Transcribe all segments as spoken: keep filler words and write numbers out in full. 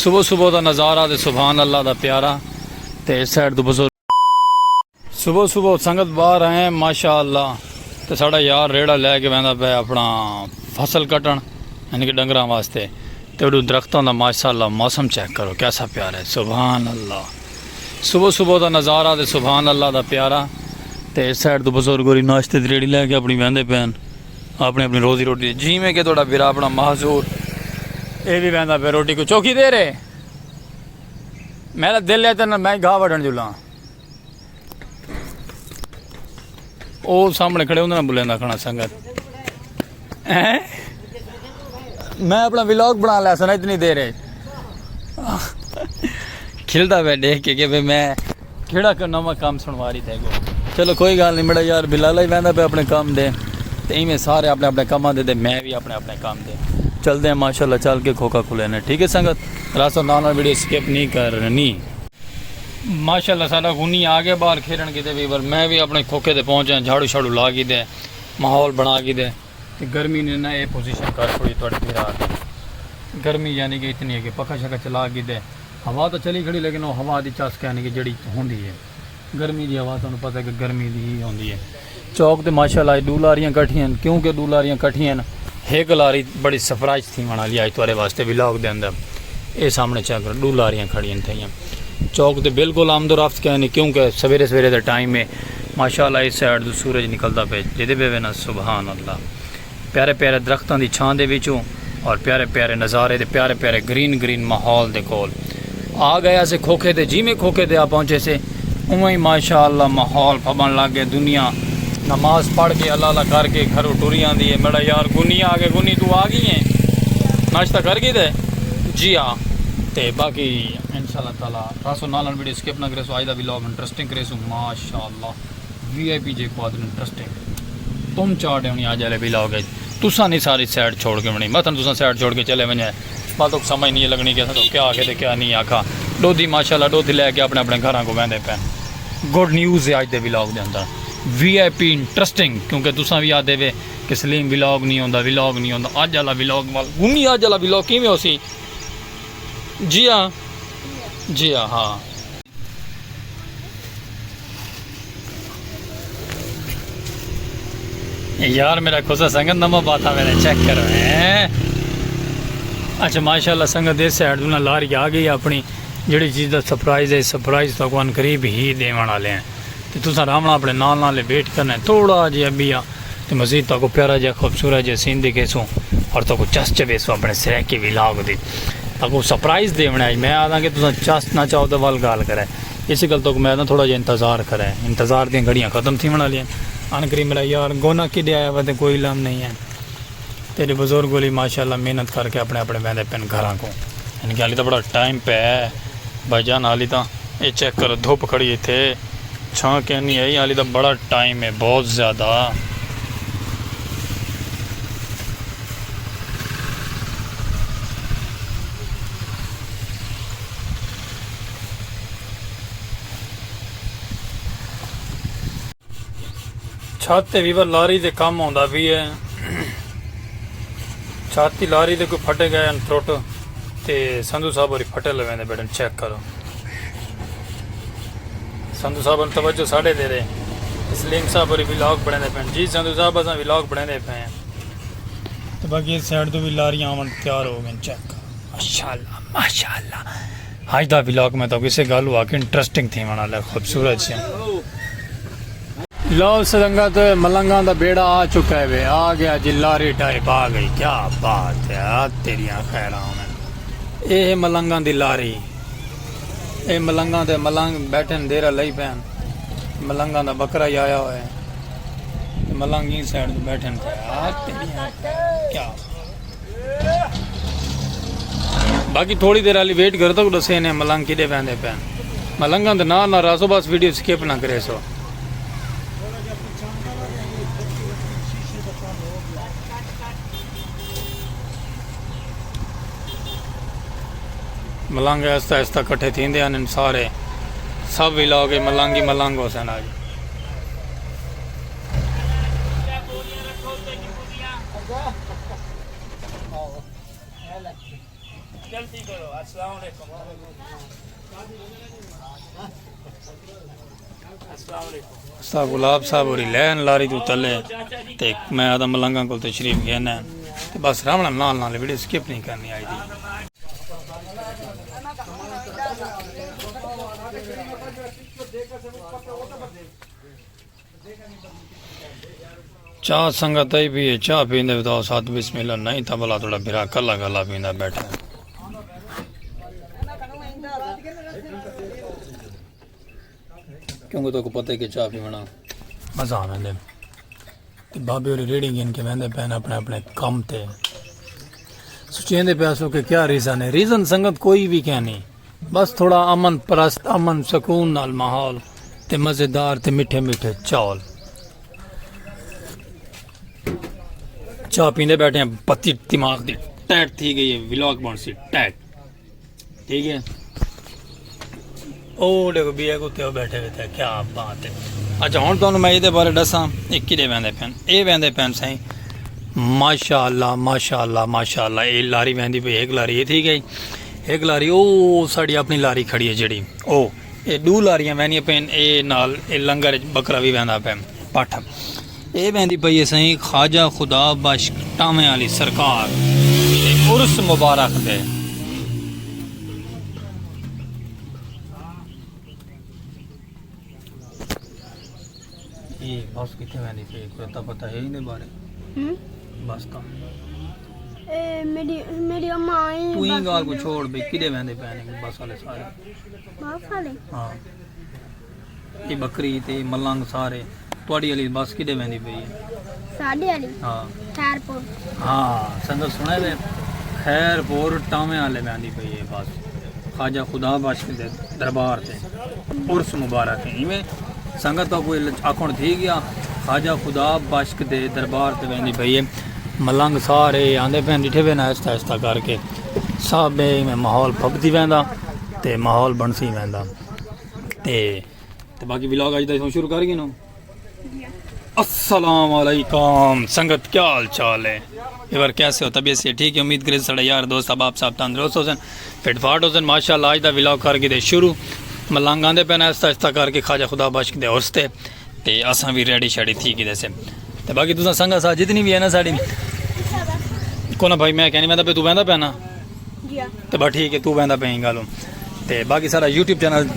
صبح صبح دا نظارہ تے سبحان اللہ دا پیارا۔ تے اس سائیڈ تو بزرگ، صبح صبح سنگت باہر آئے ہیں، ماشاءاللہ۔ تے ساڈا یار ریڑا لے کے ویندا پیا اپنا فصل کٹن، یعنی کہ ڈنگراں واسطے۔ تے اڈو درختاں دا ماشاءاللہ موسم چیک کرو، کیسا پیارا ہے، سبحان اللہ۔ صبح صبح دا نظارہ تے سبحان اللہ دا پیارا۔ تے اس سائیڈ تو بزرگ ہوری ناشتے دی ریڑی لے کے اپنی ویندے پین، اپنی اپنی روزی روٹی، جی میں کہ تہاڈا بھرا اپنا معذور، اے بھی ویندا پیا روٹی کو۔ چوکی دے رہے، میرا دل ہے تے میں گھا وڈن جلاں۔ او سامنے کھڑے ہوندے نا بلیندا کھڑا سنگت۔ ہیں؟ میں اپنا ولاگ بنا لیا سا نا اتنی دیر ہے۔ کھلدا پیا دیکھ کے کہ بھئی میں کیڑا کو نواں کام سنواری تھے گو۔ چلو کوئی گال نہیں، میرا یار بلال ہی ویندا پیا اپنے کام دے۔ تے ایویں سارے اپنے اپنے کاماں دے، تے میں بھی اپنے اپنے کام دے۔ چلدے ہیں ماشاءاللہ، چل کے کھوکھا کھلے نے۔ ٹھیک ہے سنگت، راسو نال نال ویڈیو سکپ نہیں کرنی۔ ماشاءاللہ ساڈا غنی آ گیا باہر کھیڈن کیتے ویور، میں بھی اپنے کھوکھے تے پہنچ گیا، جھاڑو شاڑو لا کیتے، ماحول بنا کیتے۔ تے گرمی نے نہ اے پوزیشن کر چھوڑی تہاڈے بھرا دی۔ گرمی یعنی کہ اتنی ہے کہ پکھا شکھا چلا کیتے، ہوا تو چلی کھڑی لیکن وہ ہوا دی چس کہنی کہ جڑی ہوندی ہے، گرمی دی ہوا تانوں پتہ ہے کہ گرمی دی ہی ہوندی ہے۔ چوک تے ماشاءاللہ اج ڈو لاریاں کٹھیاں ہن، کیونکہ ڈو لاریاں کٹھیاں ہن، ہک لاری بڑی سرپرائز تھیوݨ والی اج تہاڈے واسطے ولاگ دے اندر۔ اے سامنے چیک کرو، ڈو لاریاں کھڑیاں تھیاں۔ چوک تے بالکل آمد و رفت کہیں نہیں، کیونکہ سویرے سویرے دا ٹائم ہے۔ ماشاءاللہ اس سائیڈ تو سورج نکلدا پئے، جیندے پئے وے نا، سبحان اللہ۔ پیارے پیارے درختاں دی چھاں دے وچوں اور پیارے پیارے نظارے دے، پیارے پیارے گرین گرین ماحول دے کول آ گئے اسے کھوکھے تے۔ جیویں کھوکھے تے آ پہنچے سے، اونویں ہی ماشاءاللہ ماحول پھبݨ لڳ ڳئے۔ دنیا نماز پڑھ کے، اللہ اللہ کر کے گھروں ٹری آندی ہے۔ میرا یار گنی آ گئے، گنی تو آ گئی ہیں؟ ناشتہ کر گئی تے؟ جی ہاں۔ تے باقی انشاءاللہ تعالیٰ راسو نال نال ویڈیو سکپ نہ کریسو، اج دا ولاگ انٹرسٹنگ کریسو ماشاءاللہ۔ وی آئی پی جیک پاس انٹرسٹنگ۔ تم چاہ ڈیونی آج والے ولاگ وچ۔ تساں نہیں ساری سائیڈ چھوڑ کے ونی۔ مثلاً تساں سائیڈ چھوڑ کے چلے ونجے۔ بس تک سمجھ نہیں لگنی کہ اساں تو کیا آکھے تے کیا نہیں آکھا۔ ڈودھی ماشاءاللہ ڈودھی لے کے اپنے اپنے گھراں کو ویندے پین۔ گڈ نیوز ہے اج دے ولاگ دے اندر۔ وی آئی پی انٹرسٹنگ، کیونکہ تساں بھی آدھے وے کہ سلیم ولاگ نہیں ہوندا، ولاگ نہیں ہوندا۔ اج والا ولاگ وال، گنی اج والا ولاگ کیویں ہوسی؟ جی ہاں۔ جی ہاں، ہاں۔ یار میرا کھوسا سنگت نمبر پاتا میرا چیک کرو ہیں۔ اچھا ماشاءاللہ سنگت دے سائیڈ دو نا لاری آ گئی اپنی، جڑی چیز دا سرپرائز ہے، سرپرائز تو کو ان قریب ہی دیوان والے ہیں۔ تے تساں راونا اپنے نال نال ویٹ کرنا ہے، تھوڑا جہا ابھی آ تے مزید تاکو پیارا جہا خوبصورت جہا سین دکھیسوں اور تاکو چس چویسوں اپنے سرائیکی ولاگ دی۔ تاکو سرپرائز دیونا ہے، میں آدھاں کہ تساں چس نہ چاہو تے ول گال کرے۔ اسی گل تاکو میں آدھاں تھوڑا جہا انتظار کرے، انتظار دیاں گھڑیاں ختم تھیوݨ والیاں۔ ان قریب میرا یار گونا کڈے آیا وا تے کوئی علم نہیں ہے۔ تیرے بزرگ ہولی ماشاءاللہ محنت کر کے اپنے اپنے ویندے پن گھراں کو۔ یعنی کہ حالی تاں بڑا ٹائم پے ہے بھائی جان، حالی تاں اے چیک کرو دھوپ کھڑی اتھے، چھاں کینی آئی، حالی تاں بڑا ٹائم ہے بہت زیادہ۔ چھت تے ویور لاری دے کم ہوندا پی ہے۔ چھت دی لاری دے کوئی پھٹے گئے ہن ترٹ تے سندھو صاحب ہوری پھٹے لویندے بیٹھن، چیک کرو۔ سندھو صاحب ہن توجہ ساڈے دے رہے۔ سلیم صاحب ہوری ولاگ بݨیندے پئن۔ جی سندھو صاحب، اساں ولاگ بݨیندے پئے ہیں۔ تے باقی اس سائیڈ تو بھی لاریاں آون تیار ہو گئے، چیک کرو۔ ماشاءاللہ، ماشاءاللہ۔ اج دا ولاگ میں تو کسے گل ہوا کہ انٹرسٹنگ تھیوݨ والا ہے، خوبصورت سے۔ لو سنگت، ملنگاں دا بیڑا آ چکا ہے وے، آ گیا جی لاری ٹائپ آ گئی۔ کیا بات ہے، آ تیریاں خیراں ہوون۔ اے ہے ملنگاں دی لاری۔ اے ملنگاں دے ملنگ بیٹھن، دیرہ لئی پین۔ ملنگاں دا بکرا ہی آیا ہویا ہے۔ ملنگ ایں سائیڈ تے بیٹھن تے۔ آ تیریاں، کیا؟ باقی تھوڑی دیر والی ویٹ کرو تاں ڈسے نے ملنگ کیڈے ویندے پین۔ ملنگاں دے نال نال راسو، بس ویڈیو سکپ نہ کریسو۔ ملنگ آہستہ آہستہ کٹھے تھیندے ہن سارے، سب ولاگ ملنگ ہی ملنگ ہوسن اج۔ جلدی کرو۔ السلام علیکم۔ السلام علیکم۔ اساں گلاب صاحب ہوری لین لاری توں تلے، تے میں آدم ملنگاں کول تشریف گھن آئے۔ تے بس راوݨا نال نال، ویڈیو سکپ نہیں کرنی آئی دی۔ چاہ سنگت آئی پئی ہے، چاہ پیندے بتاؤ ساتھ، بسم اللہ، نہیں تاں بھلا تہاݙا بھرا کلا کلا پیندا بیٹھا۔ کیونکہ تہاکوں پتہ ہے کہ چاہ پیوݨا مزہ آویندے۔ تے بابے ہوری ریڑھی گھن کے ویندے پئن اپݨے اپݨے کم تے۔ سوچیندے پئے ہسو کہ کیا ریزن ہے۔ ریزن سنگت کوئی وی کائنی، بس تھوڑا امن پرست، امن سکون نال ماحول تے مزیدار تے مٹھے مٹھے چاول۔ چاہ پیندے بیٹھے ہیں، پتی دماغ دی ٹائٹ تھی ڳئی ہے، ولاگ بݨسی ٹائٹ۔ ٹھیک ہے۔ او ݙیکھو بی اے کتے بیٹھے ہوئے تھے، کیا بات ہے۔ اچھا، ہݨ تہاݙوں میں ایندے بارے ݙساں، اے کݙے ویندے پئن؟ اے ویندے پئن سائیں، ماشاء اللہ، ماشاء اللہ، ماشاء اللہ۔ اے لاری ویندی پئی، ہک لاری اے تھی ڳئی، ہک لاری او ساݙی اپݨی لاری کھڑی ہے جیڑھی، او اے ݙو لاریاں ویندیاں پئن۔ اے نال اے لنگر اچ ٻکرا وی ویندا پئے، پٹھ۔ اے ویندی پئی ہے سائیں خواجہ خدا بخش ٹاویں آلی سرکار دے عرس مبارک دے۔ اے بس کتھے ویندی پئی ہے، کوئی اتا پتہ ہے ایندے بارے؟ ہوں؟ بس تاں۔ اے میݙی، میݙی اماں آئی توں ایں بس ڳالھ کوں میݙی چھوڑ بھئی، کݙے ویندے پئے نے بس والے سارے؟ بس والے؟ ہاں۔ اے ٻکری تے ملنگ سارے۔ تہاݙی آلی بس کݙے ویندی پئی ہے؟ ساݙی آلی؟ ہاں۔ خیر پور۔ ہاں، سنگت سݨے وے، خیر پور ٹاویں آلے ویندی پئی ہے بس۔ خواجہ خدا بخش دے دربار تے عرس مبارک ہے۔ ایویں سنگت تہاکوں آکھݨ تھی ڳیا، خواجہ خدا بخش دے دربار تے ویندی پئی ہے۔ ملنگ سارے آندے پئن، ݙٹھے وے نا، آہستہ آہستہ کر کے سب ایویں ماحول پھٻدی ویندا تے ماحول بݨسی ویندا۔ تے، تے باقی ولاگ اڄ دا اتھوں شروع کر گھنوں۔ السلام علیکم سنگت، کیا حال چال ہے؟ ایور کیسے ہو؟ طبیعت سے ٹھیک ہے؟ امید کرے ساݙے یار دوست احباب صاحب تندرست ہوسن، فٹ فاٹ ہوسن۔ ماشاءاللہ، اڄ دا ولاگ کر گھدے شروع۔ ملنگ آندے پئن آہستہ آہستہ کر کے خواجہ خدا بخش دے عرس تے، تے اساں وی ریڈی شیڈی تھی گھدے سے۔ تے باقی تساں سنگت ساتھ جتنی وی ہے نا ساݙی، کونا بھائی، میں کہنی ویندا پئے، توں ویندا پئے نا؟ جی ہاں۔ تے بس ٹھیک ہے، توں ویندا پئیں ڳالھوں۔ تے باقی ساݙا یوٹیوب چینل،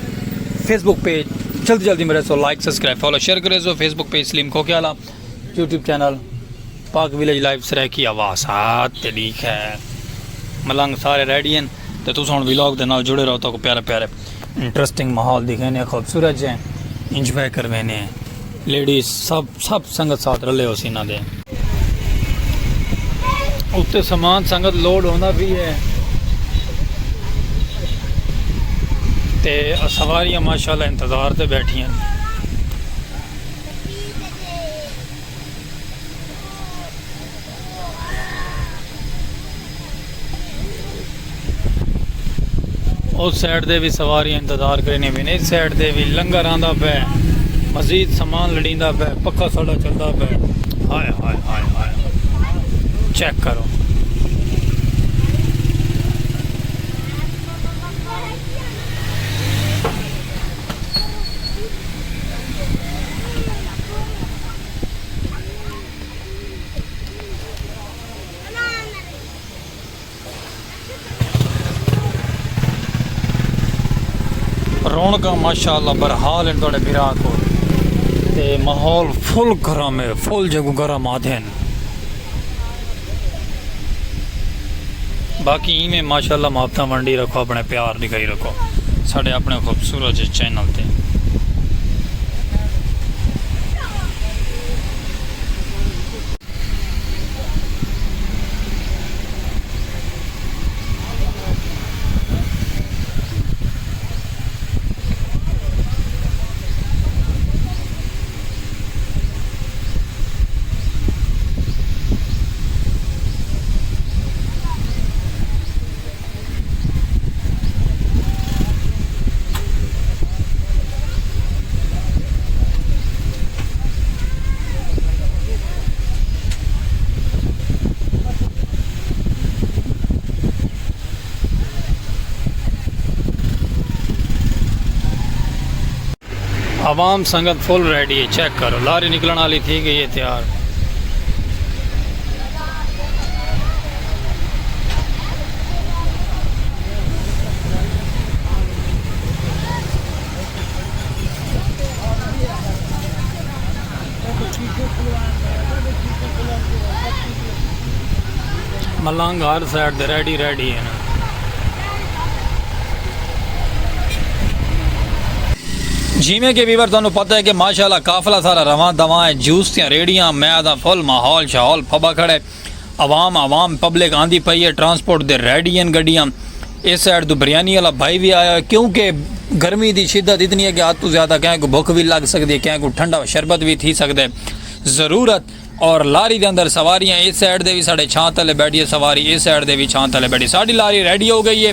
فیس بک پیج جلدی جلدی میرے سو لائک، سبسکرائب، فالو، شیئر کرے سو۔ فیس بک پیج سلیم کھوکھے والا، یوٹیوب چینل پاک ویلیج لائیو سرائیکی آواز۔ ہاتھ تے ݙیکھ ہے ملنگ سارے ریڈی ہن۔ تے تساں ہݨ ولاگ دے نال جڑے رہو، تہاکوں پیارے پیارے انٹرسٹنگ ماحول ݙکھیندے ہیں، خوبصورت جے انجوائے کرویندے ہیں۔ لیڈیز سب، سب سنگت ساتھ رلے ہوسی انہاں دے۔ اتے سامان سنگت لوڈ ہوندا پئی ہے تے سواریاں ماشاءاللہ انتظار تے بیٹھیاں۔ اس سائیڈ دے وی سواریاں انتظار کریندیاں پئین، اس سائیڈ دے وی لنگر آندا پئے، مزید سامان لڑیندا پئے، پکا ساڈا چلدا پئے۔ ہائے ہائے ہائے ہائے، چیک کرو۔ رونقاں ماشاءاللہ برحال ہن تہاݙے بھرا کول، تے ماحول فل گرم ہے، فل جیکوں گرم آہدن۔ باقی ایویں ماشاءاللہ محبتاں ونڈی رکھو، اپݨے پیار ݙکھائی رکھو ساݙے اپݨے خوبصورت جے چینل تے۔ عوام سنگت فل ریڈی ہے، چیک کرو، لاری نکلݨ والی تھی ڳئی ہے تیار۔ ملنگ ہر سائیڈ تے ریڈی ریڈی ہے نا۔ جیویں کہ ویور تانوں پتہ ہے کہ ماشاءاللہ قافلہ سارا رواں دواں ہے، جوس دیاں ریڑیاں، میں آہداں فل ماحول شاحول پھبا کھڑے۔ عوام عوام پبلک آندی پئی ہے، ٹرانسپورٹ دے ریڈی ہن گڈیاں۔ اس سائیڈ توں بریانی والا بھائی وی آیا ہے، کیونکہ گرمی دی شدت اتنی ہے کہ حد توں زیادہ کہیں کوں بھکھ وی لگ سکدی ہے، کہیں کوں ٹھنڈا شربت وی تھی سکدا ہے۔ ضرورت اور لاری دے اندر سواریاں، اس سائیڈ دے وی ساڈے چھاں تلے بیٹھی ہے سواری، اس سائیڈ دے وی چھاں تلے بیٹھی۔ ساڈی لاری ریڈی ہو گئی ہے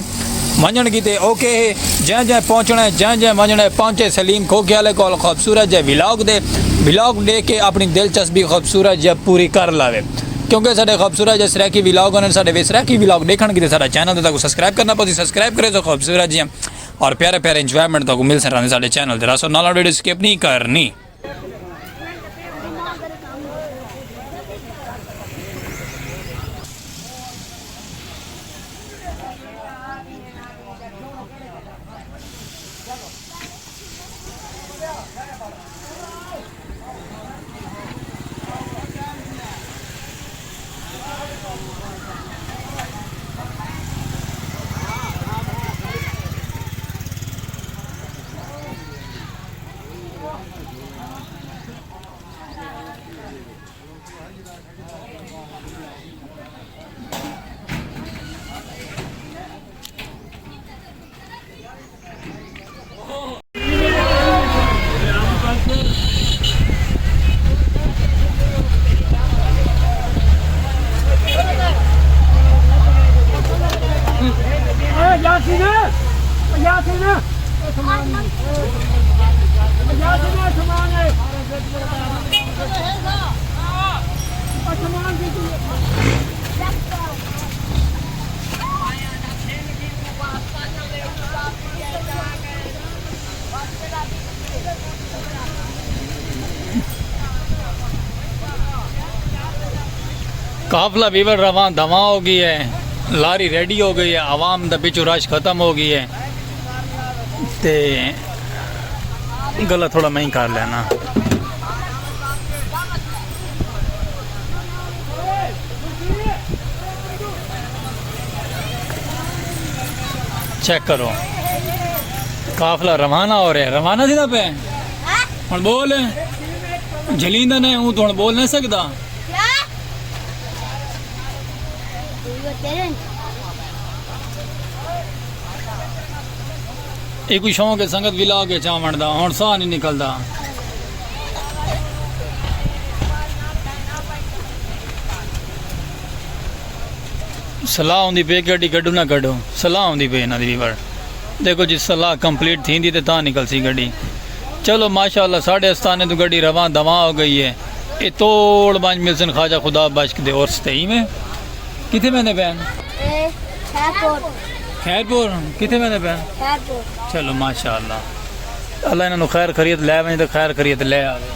ونڄݨ کیتے، اوکے ہے۔ جیں جیں پہنچݨا ہے، جیں جیں ونڄݨا ہے، پہنچے سلیم کھوکھے والے کول خوبصورت جے ولاگ دے، ولاگ ݙیکھ کے اپݨی دلچسپی خوبصورت جے پوری کر لاوے۔ کیونکہ ساڈے خوبصورت جے سرائیکی ولاگ ہوندن، ساڈے وے سرائیکی ولاگ ݙیکھݨ کیتے ساڈا چینل تے تہاکوں سبسکرائب کرݨا پوسی، سبسکرائب کریسو خوبصورت جیاں اور پیارے پیارے انجوائمنٹ تہاکوں ملسن رہندے ساڈے چینل تے۔ رہسو نال، ویڈیو سکپ نہیں کرنی۔ قافلہ ویور رواں دواں ہو گئی ہے، لاری ریڈی ہو گئی ہے، عوام دا پچھوں رش ختم ہو گئی ہے۔ تے گلا تھوڑا میں ہی کر لینا۔ چیک کرو، قافلہ روانہ ہو رہے، روانہ تھی نہ پہ۔ ہن بول، جلیندا نہیں ہوں تو ہن بول نہیں سکدا۔ یہ کوئی شوق ہے سنگت ولاگ کے چاون دا، ہن ساہ نہیں نکلدا۔ صلاح ہوندی پئی گڈی کڈو نہ کڈو، صلاح ہوندی پئی انہاں دی ویور۔ دیکھو جی صلاح کمپلیٹ تھیندی تے تاں نکلسی گڈی۔ چلو ماشاءاللہ ساڈے استانے توں گڈی رواں دواں ہو گئی ہے۔ اے توڑ بنج ملسن خواجہ خدا بخش دے عرس تے ایویں۔ کتھے ویندے پئے ہن؟ اے، خیر پور۔ خیر پور؟ کتھے ویندے پئے ہن؟ خیر پور۔ چلو ماشاءاللہ۔ اللہ انہاں نوں خیر خیریت لے ونڄ تے خیر خیریت لے آوے۔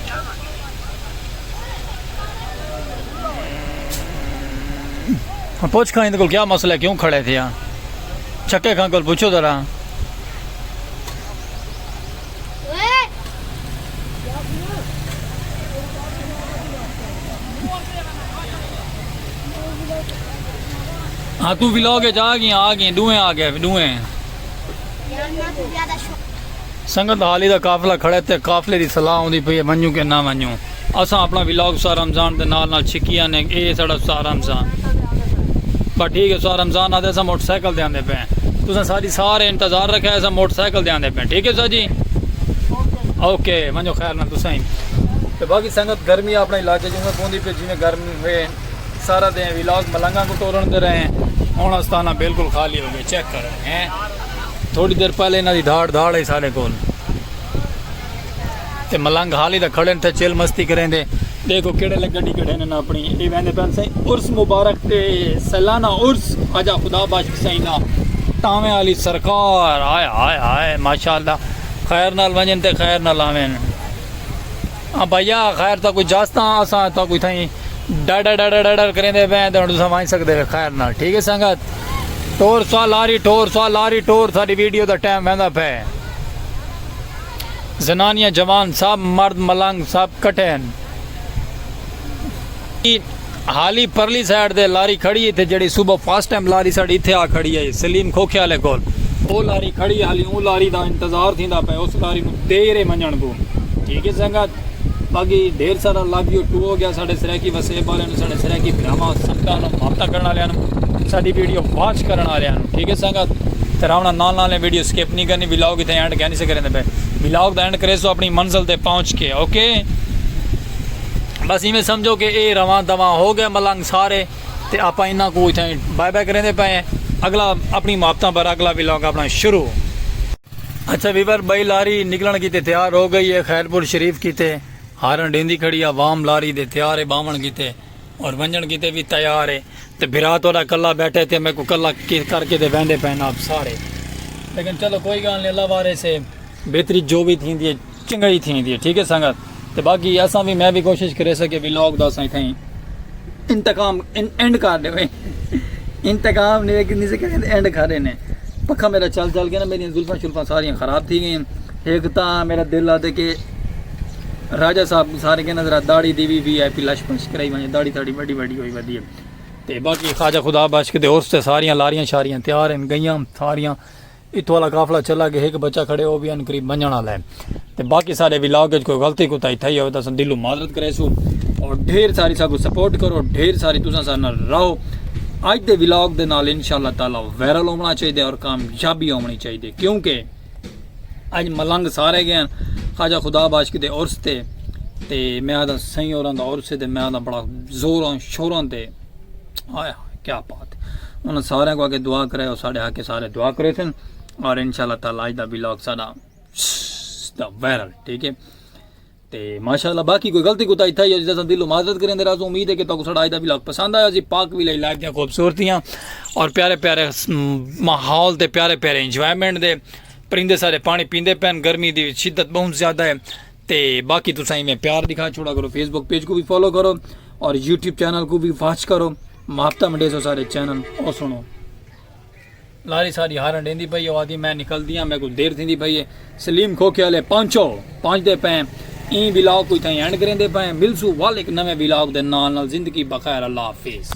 ہݨ پچھ کھاں ایندے کول کیا مسئلہ ہے، کیوں کھڑے تھیا؟ چھکے کھاں کول پچھو ذرا۔ ہاں، توں ولاگ اچ آ ڳئیں، آ ڳئیں، ݙوہیں آ ڳئے، ݙوہیں۔ سنگت حالی دا قافلہ کھڑے تے قافلے دی صلاح ہوندی پئی ہے، ونڄوں کہ نہ ونڄوں۔ اساں اپݨا ولاگ ساہ رمضان دے نال نال چھکی آنے، اے ساݙا ساہ رمضان۔ بس ٹھیک ہے، ساہ رمضان آہدے اساں موٹر سائیکل تے آندے پئے ہیں۔ تساں ساݙی سارے انتظار رکھیا، اساں موٹر سائیکل تے آندے پئے ہیں۔ ٹھیک ہے سر جی؟ اوکے، ونڄو خیر نال تساں ہی۔ تے باقی سنگت گرمی اپݨے علاقے جیویں پوندی پئی، جیویں گرمی ہوئے، سارا دیں ولاگ ملنگاں کوں ٹورݨ دے رہے ہیں۔ ہݨ استانہ بالکل خالی ہو ڳئے، چیک کرو ہیں۔ تھوڑی دیر پہلے انہاں دی دھاڑ دھاڑ ہے سارے کول۔ تے ملنگ حالی دا کھڑے تھے چل مستی کریں دے۔ دیکھو کیڑے لے گڈی کھڑے نے اپݨی۔ اے ویندے پن سائیں عرس مبارک تے سالانہ عرس خواجہ خدا بخش سائیں دا۔ ٹاویں والی سرکار، ہائے ہائے ہائے، ماشاءاللہ۔ خیر نال ونڄن تے خیر نال آون۔ ہاں بھائیا، خیر تاں کوئی جاستا، اساں تاں کوئی تھائیں ڈر ڈر ڈر ڈر ڈر کریندے پئے تے ہن تساں ونج سکدے وے خیر نال، ٹھیک ہے سنگت؟ ٹور سوا لاری، ٹور سوا لاری، ٹور ساڈی ویڈیو دا ٹائم ویندا پئے۔ زنانیاں، جوان، سب مرد ملنگ سب کٹھے ہیں۔ حالی پرلی سائیڈ دے لاری کھڑی ہے تے جڑی صبح فرسٹ ٹائم لاری ساڈی اتھے آ کھڑی ہے سلیم کھوکھے والے کول، او لاری کھڑی ہے، حالی اون لاری دا انتظار تھیندا پئے، اس لاری نو دیر ہے منجن کو، ٹھیک ہے سنگت؟ باقی ڈھیر سارا لو یو ٹو ہو گیا ساڈے سرائیکی وسیب والے نو، ساڈے سرائیکی بھراواں سنگتاں نو، محبتاں کرن والے نو، ساڈی ویڈیو واچ کرن والے نو، ٹھیک ہے سنگت؟ تے راونا نال نال ویڈیو سکپ نہیں کرنی، ولاگ اتھے اینڈ کہنی سے کریں پہ، ولاگ دا اینڈ کرے سو اپنی منزل تے پہنچ کے، اوکے؟ بس ایویں سمجھو کہ اے رواں دواں ہو گئے ملنگ سارے، تے آپاں انہاں کو اتھے بائے بائے کریں پے ہیں۔ اگلا اپنی محبتاں پر اگلا ولاگ اپنا شروع۔ اچھا ویور، بھائی لاری نکلن کیتے تیار ہو گئی ہے خیر پور شریف کیتے، ہارن ڈیندی کھڑی، عوام لاری دے تیار ہے باون کیتے اور ونجن کیتے بھی تیار ہے۔ تے بھرا تہاڈا کلا بیٹھے تے میکوں کلا کر کے تے ویندے پئے آپ سارے۔ لیکن چلو کوئی گال نہیں، اللہ وارث ہے، بہتری جو بھی تھیندی ہے چنگائی تھیندی ہے، ٹھیک ہے سنگت؟ تے باقی اساں بھی، میں بھی کوشش کریساں کہ ولاگ دا اساں اتھائیں انتقام اینڈ کر ڈیویں۔ انتقام نہیں، لیکن نہیں سے کریں، اینڈ کر رہے ہیں۔ پکھا میرا چل چل کے نا میری زلفاں شلفاں ساریاں خراب تھی گئیں۔ ایک تاں میرا دل آدھے کہ راجہ صاحب سارے کے نظر داڑھی دی بھی وی آئی پی لش پش کرائی ونجے، داڑھی تھاڑی وڈی وڈی ہوئی ودی ہے۔ تے باقی خواجہ خدا بخش دے عرس تے ساریاں لاریاں شاریاں تیار ہیں گئیاں ساریاں۔ اتھوں والا قافلہ چلا گیا، ایک بچہ کھڑے، وہ بھی ان قریب منجن والا ہے۔ تے باقی سارے ولاگ وچ کوئی غلطی کوتاہی تھئی ہوئے تاں اساں دلوں معذرت کریسوں، اور ڈھیر ساری ساکوں سپورٹ کرو، ڈھیر ساری تساں سارے نال رہو۔ اج دے ولاگ دے نال انشاءاللہ تعالی وائرل ہونا چاہیے اور کامیابی ہونی چاہیے، کیونکہ اج ملنگ سارے گئے ہیں خواجہ خدا بخش دے عرس تے، تے میں آدھا سائیں اوراں دا عرس ہے تے میں آدھا بڑا زوراں شوراں تے آیا، کیا بات ہے۔ انہاں سارے کو آگے دعا کرے اور سارے آ کے سارے دعا کرے تھے، اور انشاءاللہ تعالی اج دا ولاگ سارا دا وائرل، ٹھیک ہے؟ تے ماشاءاللہ باقی کوئی غلطی کوتاہی تھئی ہے جس دلوں معذرت کریں دے راز۔ امید ہے کہ تاکو ساڈا اج دا ولاگ پسند آیا سی۔ پاک ویلے لائف دیاں خوبصورتیاں اور پیارے پیارے ماحول تے پیارے پیارے انجوائمنٹ دے، پرندے سارے پانی پیندے پین، گرمی دی شدت بہت زیادہ ہے۔ تے باقی تساں ایویں پیار دکھا چھوڑا کرو، فیس بک پیج کو بھی فالو کرو اور یوٹیوب چینل کو بھی واچ کرو۔ محبتہ منڈے سو سارے چینل او سنو۔ لاری ساری ہارن ڈیندی پئی او آدھی میں نکلدی ہاں، میکوں دیر تھیندی پئی ہے۔ سلیم کھوکھے والے پہنچو، پہنچدے پئے ہیں۔ ایں ولاگ کو اتھاں اینڈ کریندے پئے ہیں۔ ملسوں ول ایک نویں ولاگ دے نال نال۔ زندگی بخیر، اللہ حافظ۔